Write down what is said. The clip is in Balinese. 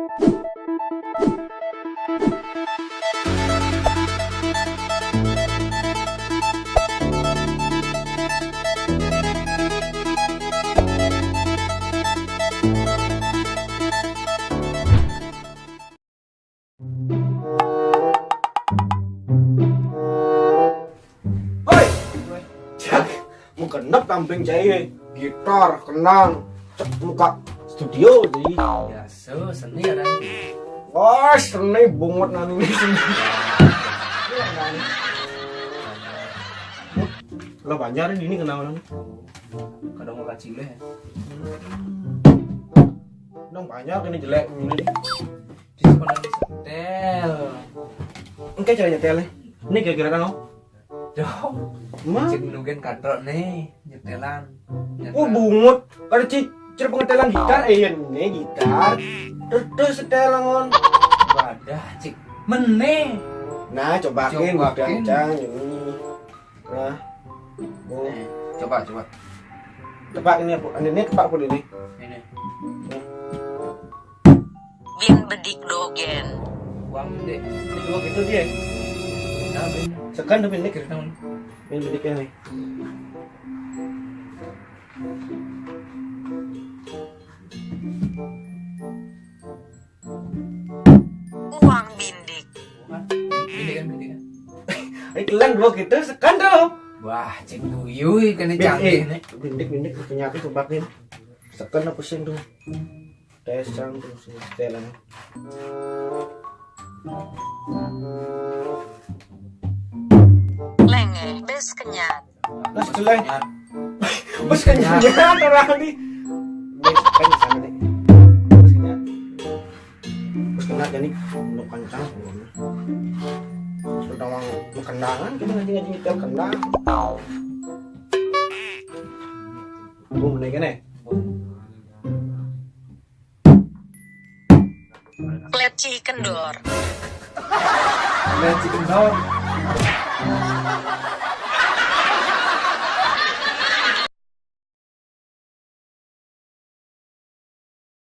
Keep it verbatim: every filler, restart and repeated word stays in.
Hoi, cak, mau kenep tamping cai, gitar, kendang, cek muka studio jadi. Ya, so seni ada. Wah, seni bungut nani ini seni. Lah banyak ini kenal nani. Kadang mau kacil ya. Dong banyak ini jelek ini. Di sekolah setel. Engke cara nyetel nih. Ini kira-kira kan? Dong. Mah? Cek nugen katrok nih nyetelan. Oh, bungut. Ada cicir pengetelan gitar, eh, iya nih gitar. Terus terus setel ngon. Wadah, cik. Meneh. Nah, cobakin, cobakin. Udah, Cang, ini. Nah. Oh. Nih, coba, coba. Tepak ini apa? Ini, ini tepak apa ini? Ini. Nih. Bin bedik dogen. Uang gede. Itu gitu dia. Nah, bin. Sekan tuh bin dik. Kira tahun. Bin bediknya nih. Uang bindik. Ini kan, ini kan. Ini kelang dua gitu, sekan tuh. Wah, cek tuyul kena canggih nih. Bindik, bindik, penyakit sebakin. Sekan apa sih tuh? Tesang terus setelan. Lengeh, bes kenyat. Bes jelek. Bes kenyat orang di. Bes kan sana nih. Bes kenyat. Bes kenyat jadi untuk kencang. Sudah mau kendangan kita ngaji-ngaji nyetel kendang. Aku menaikkan eh. Leci kendor. Leci kendor.